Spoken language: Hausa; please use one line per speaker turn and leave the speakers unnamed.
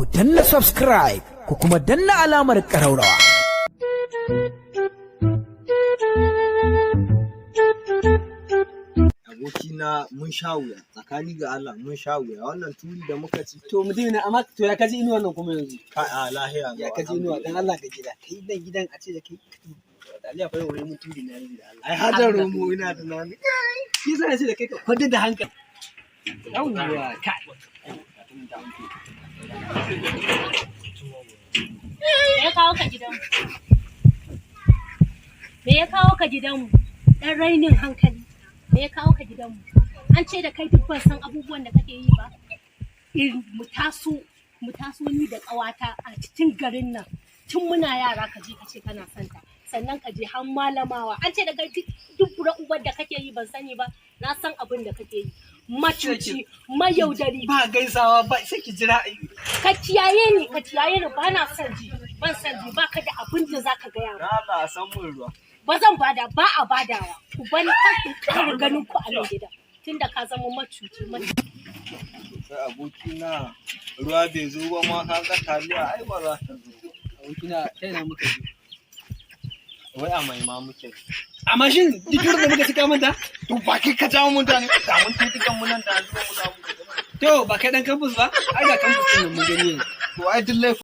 Ku danna subscribe, ku kuma danna alamar ƙaraurawa.
Abokina, mun sha wuya, tsakani ga Allah mun sha wuya wannan turi da muka ci.
To mutum na, amma to ya kaji inuwa nan kuma yanzu?
Kai, a lahiya.
Ya kaji inuwa? Dan Allah ka gida. Kai nan gidan a ce da kai. Aliya fa yau mun turi na yanzu da Allah.
Ai hajar romo ina tunani.
Shi yasa na ce da kai ka kwantar da hankali. Yawwa kai.
Me ya kawo ka gidanmu? Me ya kawo ka gidanmu? Dan rainin hankali. Me ya kawo ka gidanmu? An ce da kai duk ban san abubuwan da kake yi ba. Irin mu taso ni da ƙawata a cikin garin nan. Tun muna yara ka je ka ce kana son ta. Sannan ka je har malamawa. An ce da kai duk bura ubar da kake yi ban sani ba. Na san abin da kake yi. Macuci, mayaudari.
Ba gaisawa ba, sai ki jira.
Ka kiyaye ni, ka kiyaye ni, ba na son ji. Ban son ji, ba ka da abin da za ka gaya min.
Allah a san mun ruwa.
Ba zan bada ba, a badawa. Ku bani kar ku ƙara ganin ku a nan gidan, tunda ka zama macuci, macuci.
Sai abokina, ruwa bai zo ba ma, ka ga taliya ai ba za ta zo ba.
Abokina, ta ina muka je?
Wai a mai ma muke?
A mashin duk da muka ci ka manta?
To ba kai ka jawo mutane da mun kai dukan mu nan da an zo mu da mu.
To ba kai dan campus ba? Ai ga campus din nan mun gani yanzu.
To ai duk laifin